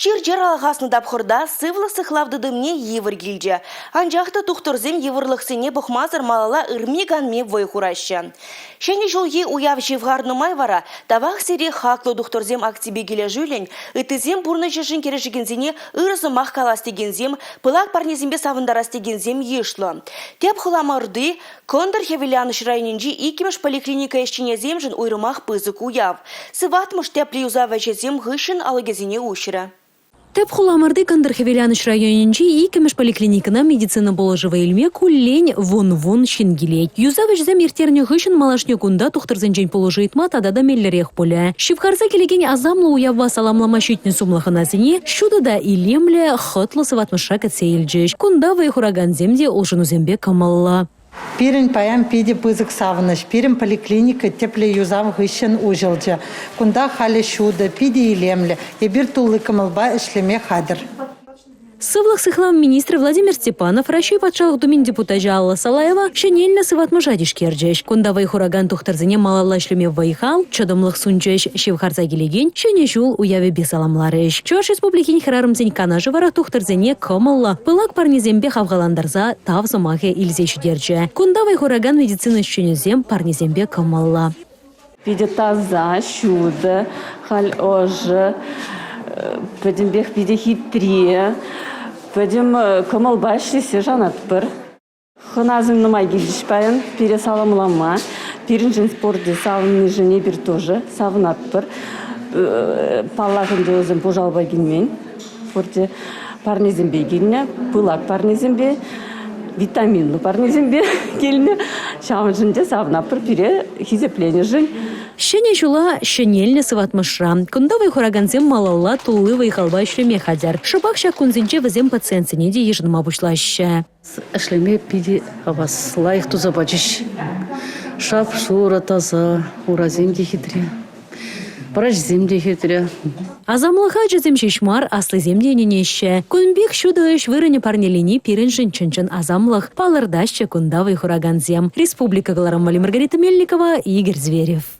Чир-чӗр алхаснӑ тапхӑрта сывлӑх сыхлав тытӑмне йывӑр килчӗ. Анчах та тухтӑрсем йывӑрлӑхсене пӑхмасӑр малалла ырми-канми вӑй хураҫҫӗ. Ҫӗнӗ ҫулхи уяв ҫывхарнӑ май вара тавах сире хаклӑ тухтӑрсем акципе килӗшӳллӗн ыттисем пурнӑҫӗшӗн кӗрешекенсене ырӑ сӑмах калас текенсем, пылак парнесемпе савӑнтарас текенсем йышлӑ. Тӗп хуламӑрти Кӑнтӑр Хӗвеланӑҫ районӗнчи иккӗмӗш поликлиника ӗҫченӗсемшӗн уйрӑмах пысӑк уяв. Сыватмӑш тӗплӗ юсав ӗҫӗсем хыҫҫӑн алӑкӗсене уҫрӗ. Тӗп хуламӑрти Кӑнтӑр Хӗвеланӑҫ районӗнчи иккӗмӗш поликлиникӑна медицина пулӑшӑвӗ илме куллен вун-вун ҫын килет. Юсав ӗҫӗсем ирттернӗ хыҫҫӑн малашне кунта тухтӑрсенчен пулӑшу ыйтма тата та меллӗрех пулӗ. Ҫывхарса килекен асамлӑ уявпа саламлама ҫитнӗ сумлӑ хӑнасене ҫутӑ та илемлӗ, хӑтлӑ сыватмӑшра кӗтсе илчӗҫ. Кунта вӑй хуракансем те улшӑнусемпе кӑмӑллӑ. Пирӗн паян питӗ пысӑк савӑнӑҫ. Пирӗн поликлиника тӗплӗ юсав хыҫҫӑн уҫӑлчӗ. Кунта халӗ ҫутӑ, питӗ илемлӗ. Эпир тулли кӑмӑлпа ӗҫлеме хатӗр. Сывлӑх сыхлав министрӗ Владимир Степанов, Раҫҫей Патшалӑх Думин депутачӗ Алла Салаева ҫӗнелнӗ сыватмӑша тишкерчӗҫ. Кунта вӑй хуракан тухтӑрсене малалла ӗҫлеме вӑй-хал, чӑтӑмлӑх сунчӗҫ, ҫывхарса килекен Ҫӗнӗ ҫул уявӗпе саламларӗҫ. Чӑваш Республикин хӗрарӑмсен канашӗ вара тухтӑрсене кӑмӑллӑ, пылак парнесемпе хавхалантарса тав сӑмахӗ илсе ҫитерчӗ. Кунта вӑй хуракан медицина ӗҫченӗсем парнесемпе кӑмӑллӑ. Питӗ таса, ҫутӑ, халь ӑшӑ, пӗтӗмпех питӗ хитре, пӗтӗм кӑмӑлпа ӗҫлессе шанатпӑр. Хӑнасем нумай килчӗҫ паян пире саламлама. Пирӗншӗн спорте савӑннишӗн эпир тоже савӑнатпӑр. Паллах ӗнтӗ вӗсем пушалпа килмен. Пурте парнесемпе килнӗ, пылак парнесемпе, витаминлӑ парнесемпе килнӗ. Ҫавӑншӑн те савӑнатпӑр пире хисепленӗшӗн. Ҫӗнӗ ҫула ҫӗнелнӗ сыватмӑшра. Кунта вӑй хуракансем малалла тулли вӑй-халпа ӗҫлеме хатӗр. Шӑпах ҫак кунсенче вӗсем пациентсене те йышӑнма пуҫлаҫҫӗ. Ӗҫлеме питӗ хавас, лайӑх туса пачӗҫ. Шап-шурӑ, таса, урасем те хитре, врачсем те хитре. Асамлӑха ачасем ҫеҫ мар, аслисем те ӗненеҫҫӗ. Кун пек ҫутӑ ӗҫ вырӑнӗ парнелени пирӗншӗн чӑн-чӑн асамлӑх, палӑртаҫҫӗ кунта вӑй хуракансем. Республика кӑларӑм валли Маргарита Мельникова, Игорь Зверев.